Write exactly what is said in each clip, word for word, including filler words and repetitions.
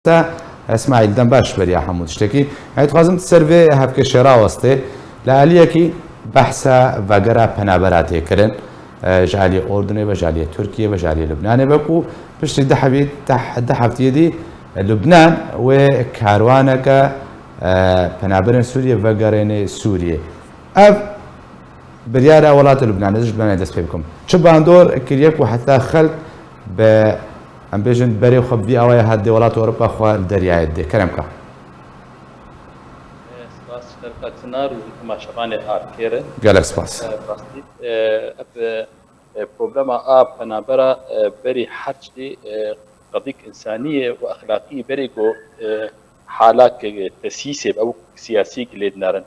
Te Esmaîl dem baş beriya hemû tiştekî. Ez dixwazim ser vê hevkêşê rawestê. Li aliyekî behsa vegera penabera tê kirin. E, ji aliyê Urdunê ve, ji aliyê Tirkiyê ve, ji aliyê Lubnanê ve ku piştî deh hebî-, deh, deh heftiyê dî Lubnan wê karwaneke, e, penaberên Sûriyê vegerêne Sûriyê. Ev biryara welatê Lubnanê, ji Lubnanê dest pê bikim. Çi bandor kiriye ku heta xelk bi, em bêjin, berê xwe bi vî awayê hat dê welat Ewropa xwe li deryayê didê? Kerem ka. Spas ji te re Çinar û temaşevanê a bi xêr in. Gelek spas. E, rastî, e, ev, e, problema a penabera, e, berî her tiştî, e, qedîk însanî ye û exlaqî berê ku, e, halak, e, tesîsê ew siyasî lê dinarin.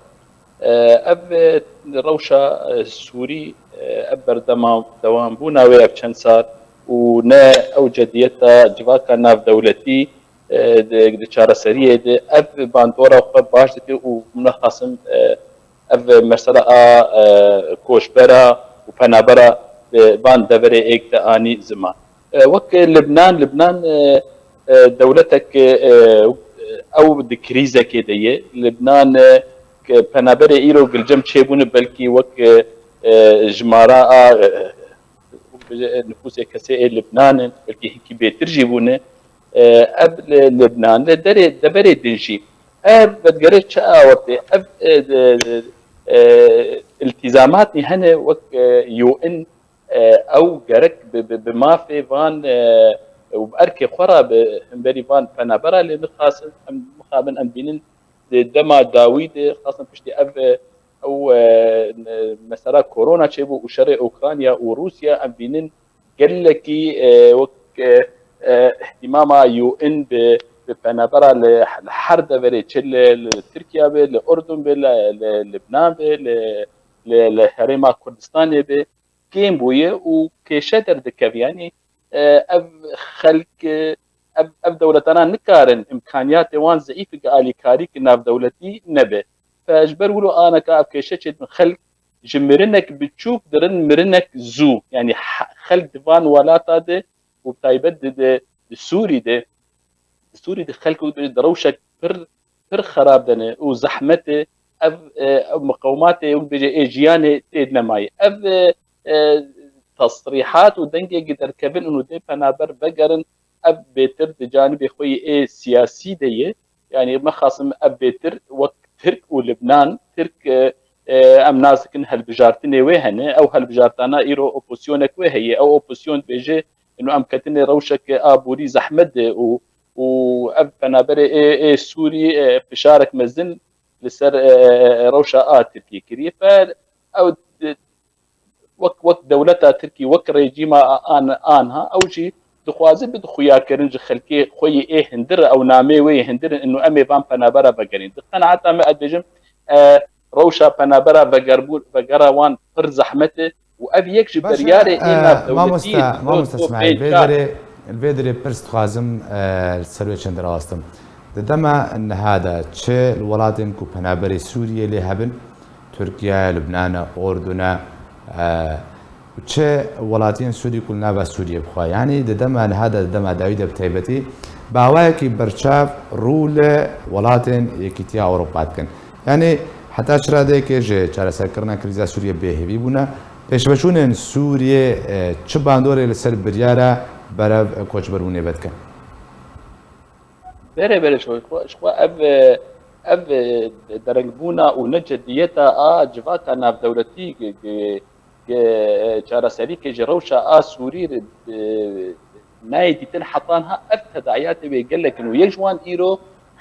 E, ev, e, rewşa, e, Sûrî, e, ev berdema-, dewambûna wê ev çend sal û ne ew cediyeta civaka navdewletî, e, di, di çareseriyê de ev bandora xwe baş dike û min xasim, e, ev mesela a, e, koçbera û penabera bi van deverê êk de anî ziman. E, wek Libnan, Libnan, e, e, dewletek, e, ew di krîzekê de ye. Libnan, e, ke penaberê îro gilcem çêbûne belkî wek, e, e, jimara a, e, nifûsê kesê ê Libnan in, belkî hinkî bêtir jî bûne. E, ev li Libnan, li derê, deverê din jî. Ev vedigere çi awirtê? Ev, e, de, de, e, iltîzamatî hene wek, e, U N, e, ew gerek bi, bi, bi mafê van, e, û bi erkê xwe re bi hemberî van penabera lê nixasin, em mixabin em bînin di dema dawî de, xasin piştî ev, e, ew, e, mesela korona çêbû û şerê Ukrayna û Rûsya, em bînin gelekî, e, wek, e, e, îhtîmama U N bi, bi penabera li, li her deverê, çi li, li Tirkiye be, li Urdun be, li, li Libnan be, li, li, li Herêma Kurdistanê be, kêm bûye û kêşe derdikeve. Yanî, e, ev xelk, e, ev, ev dewletana nikarin, îmkaniyatê wan zeîf e, alîkarî ki navdewletî nebe. Fe ji ber wilo aneka ev kêşe çêdibin, xelk ji mirinek biçûk dirin mirinek zû. Yanî he-, xelk di van welata de û bi taybet di, di, di Sûrî de, di Sûrî de xelk û di rewşek pir, pir xerab de ne û zehmet e, ev, e, ev miqewmatê û bêje ê jiyanê tê de nemayê. Ev, e, e, tesrîhat û dengê gi derkevin û dê penaber vegerin, ev bêtir di canibê xwe yê ê siyasî de ye. Yanî me xasim ev bêtir wek Tirk û Libnan, Tirk, e, e, em nas dikin hilbijartinê wê hene. Ew hilbijartana îro opozîsyonek wê heye. Ew opozîsyon dibêje, ino em ketine rewşeke aborî zehmet de û, û ev penaberê ê, ê Sûrî, e, fişarek mezin li ser, e, e, e, rewşa a Tirkiyê kiriye. Fe ew, e, wek, wek dewleta Tirkî, wek rejîma a-, an-, anha, ew jî dixwaze bide xuyakirin ji xelkê xwe yê ê hundir, ew namê wê yê hundir in, û em ê van penabera vegerîn. Di qenaeta me ez dibêjim, e, rewşa penabera vegerbû-, vegera wan pir zehmet e û ev yek ji Baş e, beryarê ê e, navdewletî mamoste, ye. Mamoste Smaîl, vê derê, vê derê pirs dixwazim, e, li ser wê çend rawestim. Di dema niha de çi li welatên ku penaberê Sûriyê lê hebin, Tirkiye, Lubnan e, Urdun e, e, çi welatiyên Sûrî ku li nava Sûriyê bixwe. Yanî di dema niha de, di dema dawî de bi taybetî, bi awayekî berçav rû li welatên Yekîtiya Ewropa dikin. Yanî heta çi radeyekê ji çareserkirina krîza Sûriyê bêhêvî bûne, pêşveçûnên Sûriyê, e, çi bandorê li ser biryara berev koçberbûnê vedikin? Berê, berê, ji xwe, ji xwe ev, ev derengbûna û necediyeta a civaka navdewletî gi, gi, gi çareserîkê ji rewşa a Sûrî re, e, nayê dîtin heta niha ev tedayatê wê gelek in û yek ji wan îro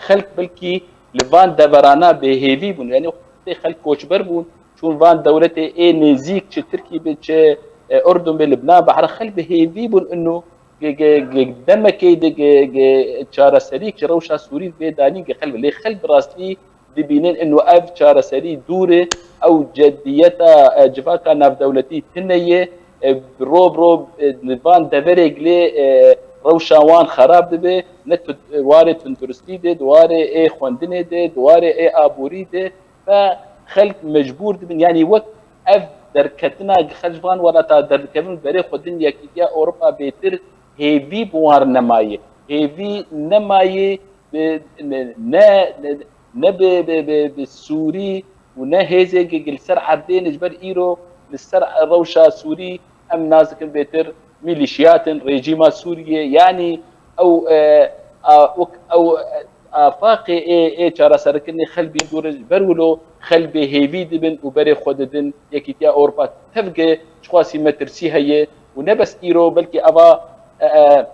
xelk belkî li van deverana bêhêvî bûn. Yanî wextê xelk koçber bûn, çûn van dewletê ê nêzîk, çi Tirkî be, çi, e, Urdun be, Libnan be, here xelk bi hêvî bûn ino gi, gi, gi demekê de gi, gi çareserî ji rewşa Sûrî vê danîn gi xelk, lê xelk bi rastî dibînin ino ev çareserî dûr e, ew cediyeta, e, civaka navdewletî tune ye, e, ro bi ro, e, li van deverê gilê, e, rewşa wan xerab dibe, ne tu-, warê tunduristî de, di warê ê xwendinê de, di warê ê aborî de, Ve xelk mecbûr dibin, yanî wek ev derketina xelk ji van welata derdikevin, berê xwe din Yekîtiya Ewropa bêtir hêvî bi wan re nemaye. hêvî nemayê bi, ne, ne, ne, ne bi, bi, bi, bi Sûrî û ne hêzê gi li ser erdê ne ji ber îro li ser rewşa Sûrî em nazikin bêtir mîlîşiyat in, rejîma Sûriyê, yanî ew, e, a, wek ew, e, afaqê ê, ê çareserkirinê xelbî dûr ji ber wilo xelbê hêvî dibin û berê xwe didin Yekîtiya Ewropa. Tevge çiqasî metirsî heye û ne bes îro, belkî eva, e, e,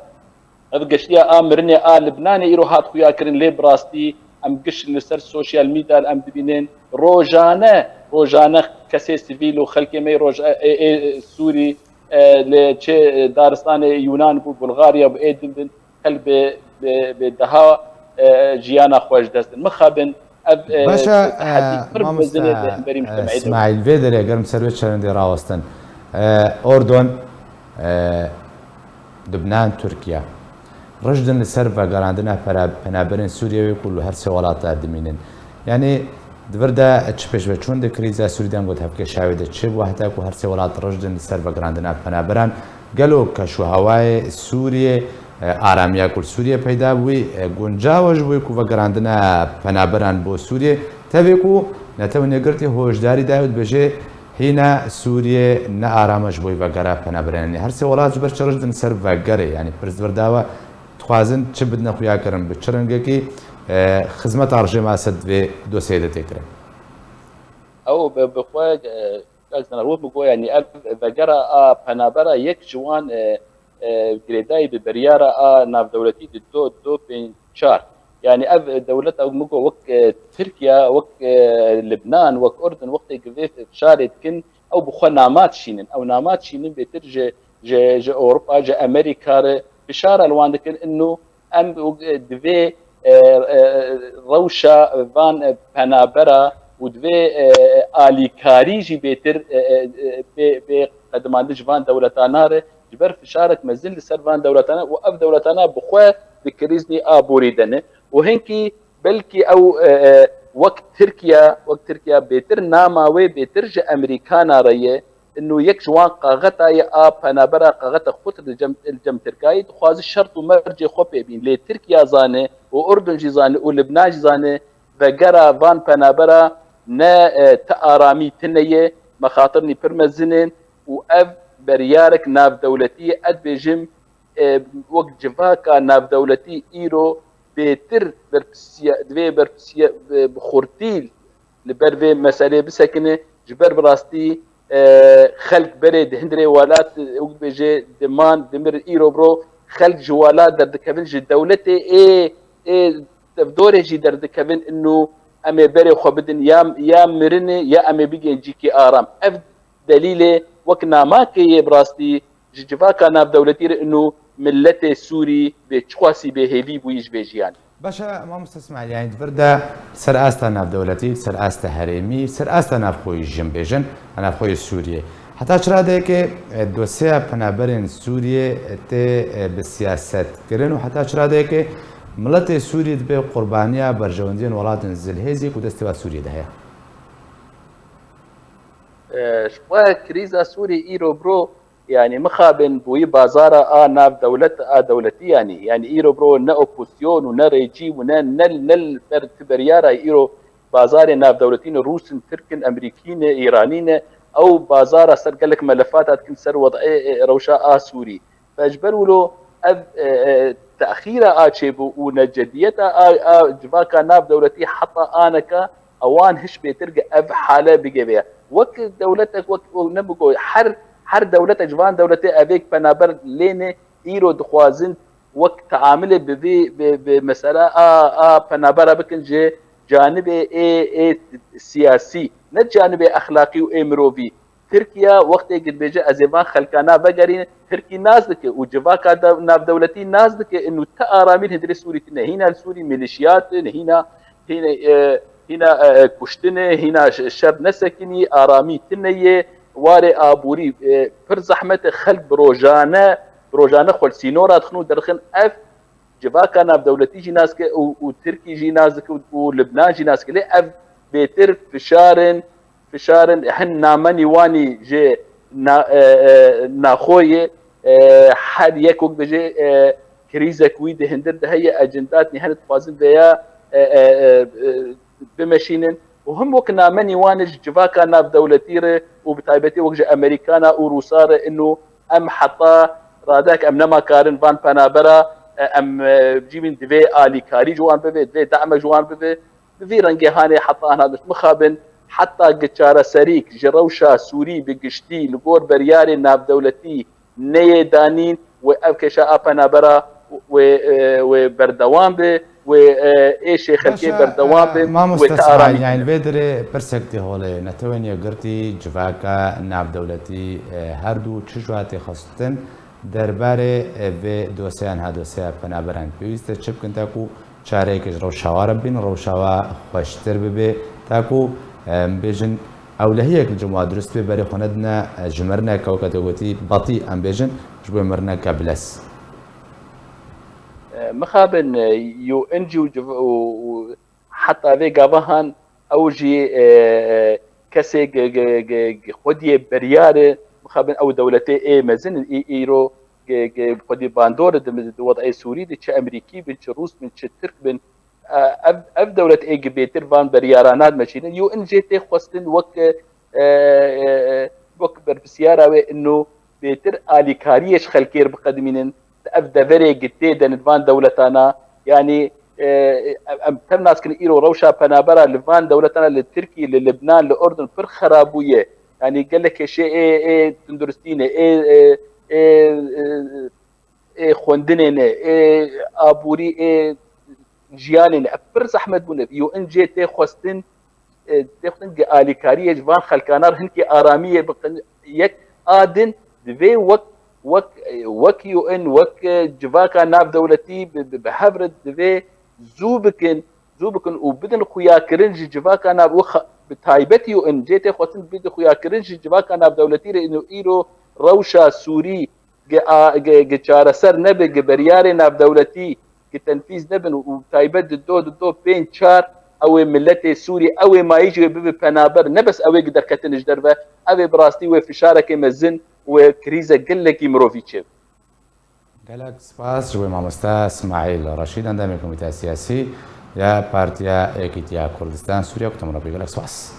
ev geştiya a mirinê a Libnanê îro hat xuya kirin, lê bi rastî em giş li ser sosyal medya em dibînin. Rojane, rojane kesê sivîl û xelkê me yê roj-, ê, ê, Sûrî, e, li çi daristanê Yunan bû, Bulgarya bû, ê din bin, xelk bi, bi, bi daha, e, jiyana xwe ji dest din. Mixabin, ev, e, Baş e, tehedî pir mezin e li hemberî e, mujtemeyê de. Smaîl, vê derê gerim ser wê çerendê rawestin. E, Ordon, e, Lubnan, Tirkiye. Rijdin li ser vegerandina pera-, penaberên Sûriyê wê ku li her sê welata dimînin. Yanî di vir de çi pêşveçûn di krîza Sûrî de got hevkêşa wê de çi bû heta ku her sê welat rijdin li ser vegerandina penaberan? Gelo keşûhewayê Sûriyê, e, aramiya ku li Sûriyê peyda bûyî, e, guncaw ji bo ku vegerandina penaberan bo Sûriyê? Tevê ku Netewên Yekgirtî hoşdarî daye û dibêje hîna Sûriyê ne aram e ji bo vegera penaberan. Yanî her sê welat ji ber çi rijdin ser vegerê? Yanî pirs di vir de we, dixwazin çi bidine xuya kirin, bi çi rengekî, e, xizmeta rejîma Esed vê dosyeyê de tê kirin? Ew bi, bi xwe, e, kak Zenar, wek min got, yanî ev vegera a penabera yek ji wan, e, e, girêdayî bi biryara a navdewletî di do, do pênc çar. Yanî ev dewleta min got wek, e, Tirkiye, wek, e, Libnan, wek Urdun, wextê ku vê fişarê dikin, ew bi xwe nama dişînin. Ew nama dişînin bêtir ji, ji, ji Ewropa, ji Amerîka re fişara li wan dikin, inu em, e, divê, e, e, rewşa van, e, penabera û divê, e, alîkarî jî bêtir, e, e, e, bê, bê qedimandin ji van dewletana re, ji ber fişarek mezin li ser van dewletana û ev dewletana bi xwe di krîznî aborî de ne û hinkî belkî ew, e, e, wek Tirkiye, wek Tirkiye bêtir nama wê bêtir ji Amerîkana re ye. Inu yek ji wan qaxeta ye a penabera qaxeta xurt li cem, li cem Tirkayê dixwaze şert û mercê xwe pê bîn. Lê Tirkiye zane û Urdun jî zane û Libnan jî zane vegera van penabera ne, e, ti aramî tine ye, mexatirnî pir mezin in û ev beryarek navdewletî ye. Ez dibêjim, e, wek civaka navdewletî îro bêtir berpirsiya, divê berpirsiya, e, bi xurtî li ber vê meselê bisekine, ji ber bi rastî, e, xelk berê di hundirê welat, e, wek dibêje, diman, dimir, îro biro xelk ji welat derdikevin, ji dewletê ê, ê tevdorê jî derdikevin, inu em ê berê xwe bidin ya, ya mirinê ya em ê bigihên cîkî aram. Ev delîlê wek namakê yê bi rastî ji civaka navdewletî re inu miletê Sûrî bê çiqasî bêhêvî bûyî ji vê jiyanê. Baş e, mamoste Smaîl, yanî di vir de ser asta navdewletî, ser asta herêmî, ser asta navxweyî jin bêjin, navxweyê Sûriyê. Heta çi radeyekê, e, dosyeya penaberên Sûriyê, e, tê, e, bi siyaset kirin û heta çi radeyekê miletê Sûriyê dibe qurbaniya berjewendiyên welatên zilhêzî ku destê wa Sûriyê de heye? E, ji xwe krîza Sûrî îro biro, yanî mixabin bûyî bazara a nav dewlet a dewletî, yanî, yanî îro biro ne opozîsyon û ne rejîm û ne, ne, ne li ber ti beryara îro bazarê navdewletî ne, Rûs in, Tirk in, Emerîkî ne, Îranî ne, ew bazara ser gelek melefata dikin ser wed'ê, e, rewşa a Sûrî. Ji ber wilo ev, e, e, texîra a çêbû û necediyeta a, a civaka navdewletî heta aneka ewan hiş bêtir ge ev hale bigevê. Wek dewletek, wek, wek ne bigo, her, her dewletek ji van dewletê evêk penaber lêne îro dixwazin wek teamilê bi vî, bi, bi mesela a, a penabera bikin ji canibê ê, ê siyasî, ne canibê exlaqî û ê mirovî. Tirkiye wextê ku dibêje ez ê van xelkana vegerînim, Tirkî nas dike û civaka de, navdewletî nas dike, inu ti aramî li hundirê Sûrî tine. Hîna li Sûrî milîşiyat in, hîna, hîna, e, hîna, e, e, kuştin e, hîna ş-, şer nesekinî, aramî tine ye, warê aborî, e, pir zehmet e, xelk bi rojane, bi rojane xwe li sînora dixin û derxin. Ev civaka navdewletî jî nas dike û, û Tirkî jî nas dike û, û Libnan jî nas dike. Lê ev bêtir fişar in, fişar in, hin namenî wanî ji na-, e, e, naxoyê, e, her yek wek dibêje, e, krîzek wî di hindir de heye, ecindatnî hene dixwazin vêya e, e, e, e, bimeşînin û him wek namenî wan ji civaka navdewletî re û bi taybetî wek ji Amerîkana û Rûsa re ino em heta radek em nema karin van penabera e, em e, cîmîn divê alîkarî ji wan bibe, divê damek ji wan bibe. Bi vî rengê hanê heta ana mixabin heta gi çareserîk ji rewşa Sûrî bi giştî li gor beryarê navdewletî neyê danîn û ev kêşa a penabera wê, e, wê berdewam be, wê, e, êşê xelkê Baş e, berdewam e, be, wê mamoste te Smail, aramî yani bîne. Vê dirê pirsek tê holê, Netewên Yekgirtî civaka navdewletî, e, her du çi ji we tê xwestin derbarê, e, vê dosyeyan ha dosyeya penaberan pêwîst e çi bikin ta ku çareyeke ji rewşa wa re bibînin, rewşa wa xweştir bibe, ta ku, e, em bêjin, ewlehiyek li cem wa dirust bê, berê xwe nedine, e, ji mirineke, weke te gotî, betî, em bêjin, ji bo mirineke bilez. E, mixabin, e, U N jî û civ-, û, û heta vê gava han ew jî, e, e, kesê gi, gi, gi, gi xwediyê beryar e, mixabin ew dewletê ê mezin in, î-, îro gi, gi xwedî bandor e di, di wed'ê Sûrî de, çi Emerîkî bin, çi Rûs bin, çi Tirk bin, e, ev, ev dewlet ê gi bêtir van beryaran nadimeşînin. Yo in jê tê xwestin wek, e, e, e, wek berpisyara wê ino bêtir alîkariyê ji xelkê re biqedimînin, di ev deverê gi tê de li van dewletana, yanî, e, em, em tev nas kirin îro rewşa penabera li van dewletana, li Tirkî, li Libnan, li Urdun pir xera bûye. Yanî gelek kêşê ê, ê tunduristî ne, ê, ê, ê, ê, ê xwendinê ne, ê aborî, ê jiyanê ne. Ev pir zehmet bûne. Yo in jê tê xwestin, e, tê xwestin gi alîkariyê ji van xelkana re hinkê aramiyê bikin. Yek a din divê wek, wek, e, wek U N, wek, e, civaka navdewletî bi, bi, bi hev re divê zû bikin, zû bikin û bidin xuyakirin ji civaka nav û xa-, bi taybet U N jê tê xwestin bidin xuyakirin ji civaka navdewletî re ino îro rewşa Sûrî gi a-, gi, gi çareser nebe, gi beriyarê navdewletî gi tenfîz nebin û taybet di do, di do pênc çar ew ê miletê Sûrî, ew ê mayî jî wê bibe penaber, ne bes ew ê gi derketin ji derve, ew ê bi rastî wê fişarekê mezin û wê krîze gelekî mirovî çêbe. Gelek spas ji wê mamoste Smaîl Reşîd, endamê Komîteya Siyasî ya Partiya Yekîtiya Kurdistan Sûriye, ku te min re bî. Gelek spas.